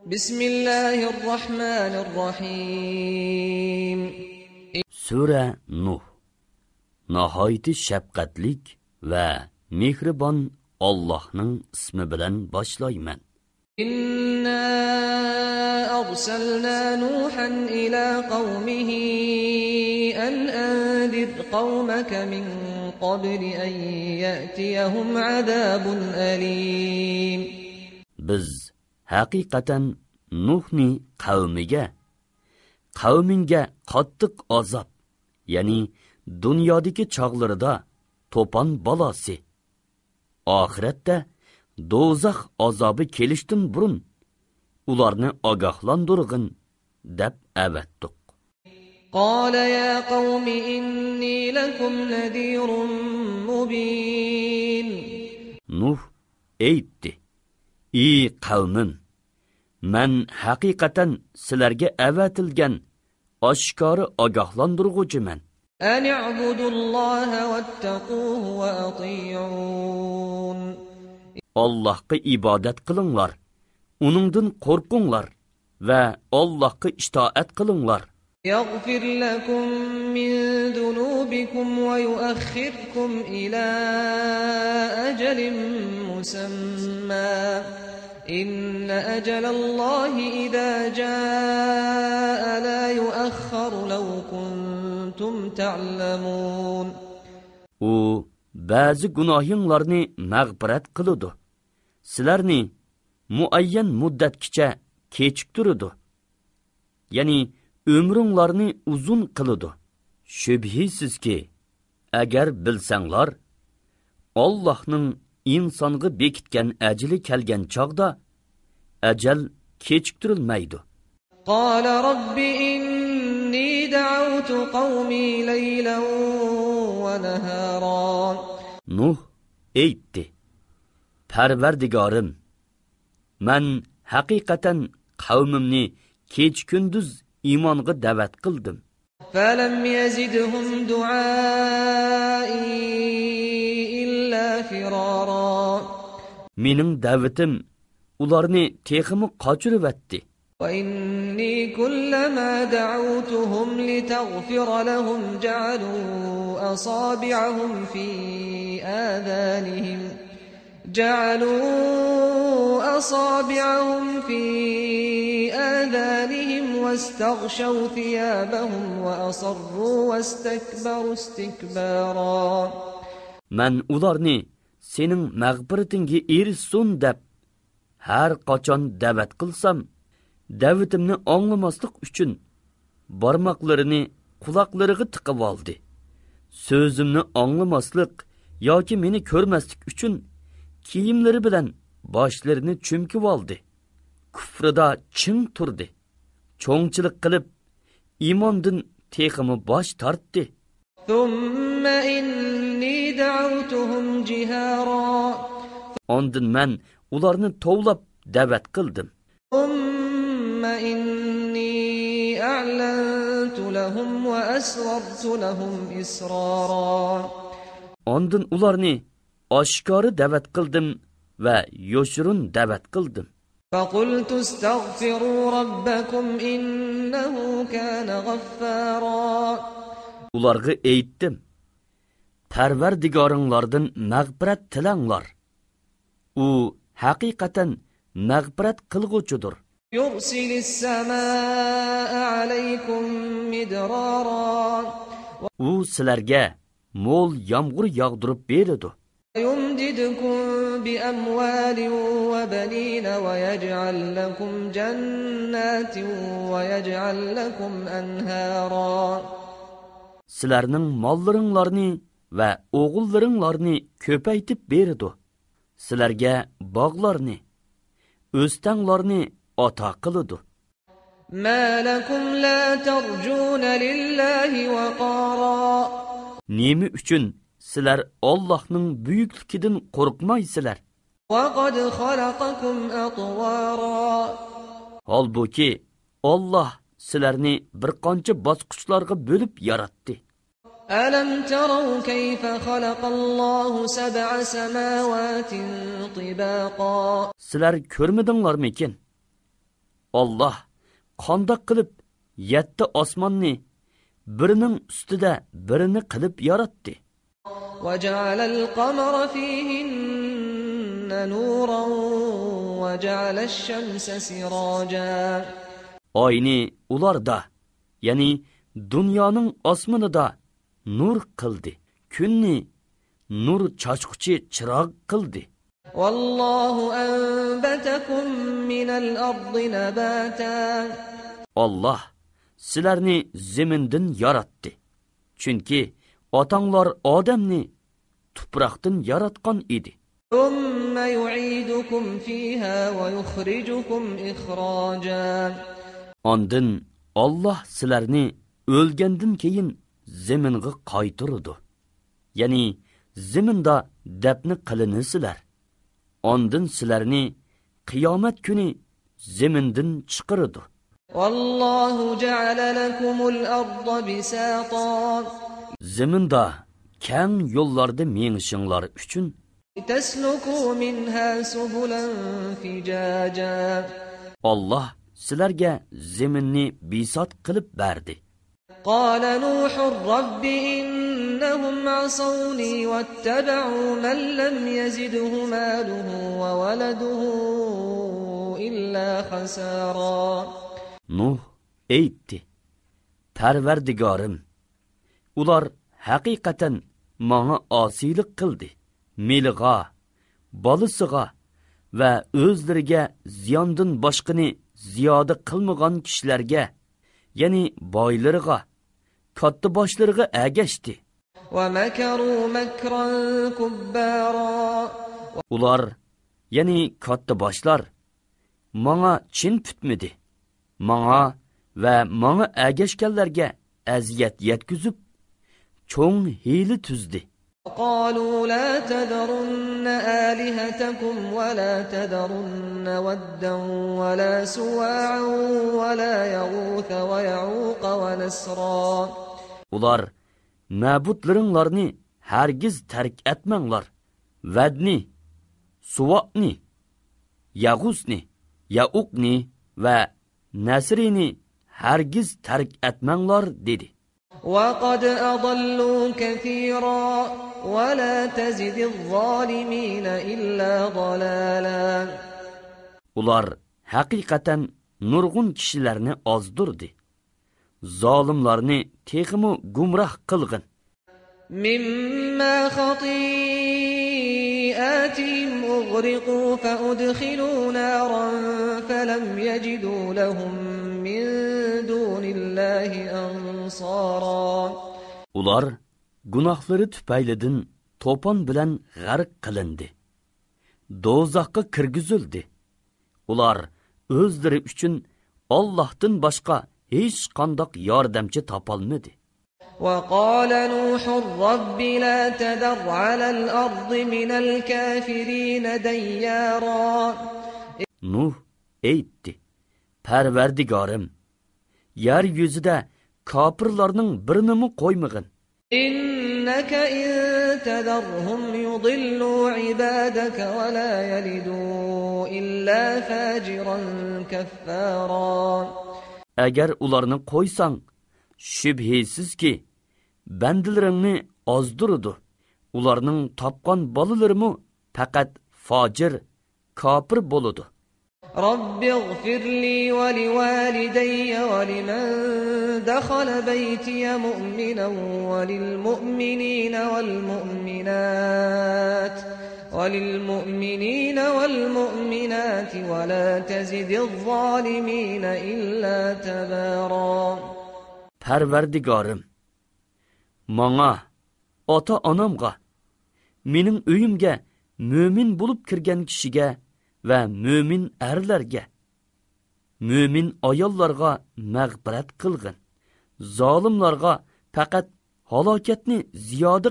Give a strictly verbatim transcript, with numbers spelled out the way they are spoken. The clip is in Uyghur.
بسم الله الرحمن الرحيم. سۈرە نۇھ. ناھايىتى شەپقەتلىك ۋە مېھرىبان ئاللاھنىڭ ئىسمى بىلەن باشلايمەن. إنا أرسلنا نوحا إلى قومه أن أنذر قومك من قبل أن يأتيهم عذاب أليم. بىز ھەقىقەتەن نۇھنى قەۋمىگە، قەۋمىڭگە قاتتىق ئازاب، يەنى دۇنيادىكى چاغلىرىدا توپان بالاسى، ئاخىرەتتە دوزاخ ئازابى كېلىشتىن بۇرۇن ئۇلارنى ئاگاھلاندۇرغىن، دەپ ئەۋەتتۇق. قال يا قوم إني لكم نذير مبين. نۇھ ئېيتتى: ئى قەۋمىم، مەن ھەقىقەتەن سىلەرگە ئەۋەتىلگەن ئاشكارا ئاگاھلاندۇرغۇچىمەن. أن اعبدوا الله واتقوه وأطيعون. ئاللاھقا ئىبادەت قىلىڭلار، ئۇنىڭدىن قورقۇڭلار ۋە ئاللاھقا ئىتائەت قىلىڭلار. يغفر لكم من ذنوبكم ويؤخركم إلى أجل مسمى إن أجل الله إذا جاء لا يؤخر لو كنتم تعلمون. ئۇ بەزى گۇناھىڭلارنى مەغپىرەت قىلىدۇ، سىلەرنى مۇئەييەن مۇددەتكىچە كېچىكتۈرىدۇ، يەنى ئۆمرۈڭلارنى ئۇزۇن قىلىدۇ. شۈبھىسىزكى، ئەگەر بىلسەڭلار، ئاللاھنىڭ ئىنسانغا بېكىتكەن ئەجىلى كەلگەن چاغدا ئەجەل كېچىكتۈرۈلمەيدۇ. قال رب إني دعوت قومي ليلا ونهارا. نۇھ ئېيتتى: پەرۋەردىگارىم، مەن ھەقىقەتەن قەۋمىمنى كېچە-كۈندۈز ئىمانغا دەۋەت قىلدىم. فلم يزدهم دعائي إلا فرارا. مېنىڭ دەۋىتىم ئۇلارنى تېخىمۇ قاچۇرۇۋەتتى. وإني كلما دعوتهم لتغفر لهم جعلوا أصابعهم في آذانهم جعلوا أصابعهم في آذانهم واستغشوا ثيابهم وأصروا واستكبروا استكبارا. مەن ئۇلارنى سېنىڭ مەغپىرىتىڭگە ئېرىشسۇن دەپ، ھەر قاچان دەۋەت قىلسام، دەۋىتىمنى ئاڭلىماسلىق ئۈچۈن، بارماقلىرىنى قۇلاقلىرىغا تىقىۋالدى. سۆزۈمنى ئاڭلىماسلىق ياكى مېنى كۆرمەسلىك ئۈچۈن، كىيىملىرى بىلەن باشلىرىنى چۈمكىۋالدى. كۇفرىدا چىڭ تۇردى. چوڭچىلىق قىلىپ، ئىماندىن تېخىمۇ باش تارتتى. ثم إني دعوتهم جهارا. ئاندىن مەن ئۇلارنى توۋلاپ دەۋەت قىلدىم. ثم إني أعلنت لهم وأسررت لهم إسرارا. ئاندىن ئۇلارنى ئاشكارا دەۋەت قىلدىم ۋە يوشۇرۇن دەۋەت قىلدىم. فقلت استغفروا ربكم إنه كان غفارا. ئۇلارغا ئېيتتىم: پەرۋەردىگارىڭلاردىن مەغپىرەت تىلەڭلار. ئۇ ھەقىقەتەن مەغپىرەت قىلغۇچىدۇر. يرسل السماء عليكم مدرارا. ئۇ سىلەرگە مول يامغۇر ياغدۇرۇپ بېرىدۇ. ويمددكم بأموال وبنين ويجعل لكم جنات ويجعل لكم أنهارا. سىلەرنىڭ ماللىرىڭلارنى ۋە ئوغۇللىرىڭلارنى كۆپەيتىپ بېرىدۇ. سىلەرگە باغلارنى، ئۆستەڭلارنى ئاتا قىلىدۇ. ما لكم لا ترجون لله وقارا. نېمە ئۈچۈن سىلەر ئاللاھنىڭ بۈيۈكلۈكىدىن قورقمايسىلەر؟ وقد خلقكم أطوارا. ھالبۇكى، ئاللاھ سىلەرنى بىر قانچە باسقۇچلارغا بۆلۈپ ياراتتى. ألم تروا كيف خلق الله سبع سماوات طباقا. سىلەر كۆرمىدىڭلارمىكىن؟ ئاللاھ قانداق قىلىپ يەتتە ئاسماننى بىرىنىڭ ئۈستىدە بىرىنى قىلىپ ياراتتى؟ وجعل القمر فيهن نورا وجعل الشمس سراجا. ئاينى ئۇلاردا، يەنى دۇنيانىڭ ئاسمىنىدا نۇر قىلدى، كۈننى نۇر چاچقۇچى چىراغ قىلدى. والله أنبتكم من الأرض نباتا. ئاللاھ سىلەرنى زېمىندىن ياراتتى. چۈنكى ئاتاڭلار ئادەمنى تۇپراقتىن ياراتقان ئىدى. ثم يعيدكم فيها ويخرجكم إخراجا. ئاندىن ئاللاھ سىلەرنى ئۆلگەندىن كېيىن زېمىنغا قايتۇرىدۇ. يەنى زېمىندا دەپنە قىلىنىسىلەر. ئاندىن سىلەرنى قىيامەت كۈنى زېمىندىن چىقىرىدۇ. والله جعل لكم الأرض بساطا. زېمىندا كەڭ يوللاردا مېڭىشىڭلار ئۈچۈن. لتسلكوا منها سبلا فجاجا. ئاللاھ سىلەرگە زېمىننى بىسات قىلىپ بەردى. قال نوح رب إنهم عصوني واتبعوا من لم يزده ماله وولده إلا خسارا. نۇھ ئېيتتى: پەرۋەردىگارىم، ئۇلار ھەقىقەتەن ماڭا ئاسىيلىق قىلدى. مېلىغا، بالىسىغا ۋە ئۆزلىرىگە زىياندىن باشقىنى زىيادە قىلمىغان كىشىلەرگە، يەنى بايلىرىغا، كاتتىباشلىرىغا ئەگەشتى. ومكروا مكرا كبارا. ئۇلار، يەنى كاتتىباشلار، ماڭا چىن پۈتمىدى. ماڭا ۋە ماڭا ئەگەشكەنلەرگە ئەزىيەت يەتكۈزۈپ، چوڭ ھىيلە تۈزدى. قالوا لا تذرن آلهتكم ولا تذرن ودا ولا سواعا ولا يغوث ويعوق ونسرا. ئۇلار، مەبۇدلىرىڭلارنى ھەرگىز تەرك ئەتمەڭلار. ۋەدنى، سۇۋائنى، يەغۇسنى، يەئۇقنى ۋە نەسرىنى ھەرگىز تەرك ئەتمەڭلار، دېدى. وقد أضلوا كثيرا ولا تزد الظالمين إلا ضلالا. ئۇلار ھەقىقەتەن نۇرغۇن كىشىلەرنى ئازدۇردى. زالىملارنى تېخىمۇ گۇمراھ قىلغىن. مما خطيئاتهم أغرقوا فأدخلوا نارا فلم يجدوا لهم من دون الله أنصارا. ئۇلار گۇناھلىرى تۈپەيلىدىن توپان بىلەن غەرق قىلىندى. دوزاخقا كىرگۈزۈلدى. ئۇلار ئۆزلىرى ئۈچۈن ئاللاھتىن باشقا ھېچقانداق ياردەمچى تاپالمىدى. وقال نوح رب لا تذر على الأرض من الكافرين ديارا. نۇھ ئېيتتى: پەرۋەردىگارىم، يەر يۈزىدە كاپىرلارنىڭ بىرىنىمۇ قويمىغىن. إنك إن تذرهم يضلوا عبادك ولا يلدوا إلا فاجرا كفارا. ئەگەر ئۇلارنى قويساڭ، شۈبھىسىزكى، بەندىلىرىڭنى ئازدۇرىدۇ. ئۇلارنىڭ تاپقان بالىلىرىمۇ پەقەت فاجىر، كاپىر بولىدۇ. رب اغفر لي ولوالدي ولمن دخل بيتي مؤمنا وللمؤمنين والمؤمنات وللمؤمنين والمؤمنات ولا تزد الظالمين إلا تبارا. پەرۋەردىگارىم، ماڭا، ئاتا-ئانامغا، مېنىڭ ئۆيۈمگە مۆمىن بولۇپ كىرگەن كىشىگە ۋە مۆمىن ئەرلەرگە، مۆمىن ئاياللارغا مەغپىرەت قىلغىن. زالىملارغا پەقەت ھالاكەتنى زىيادە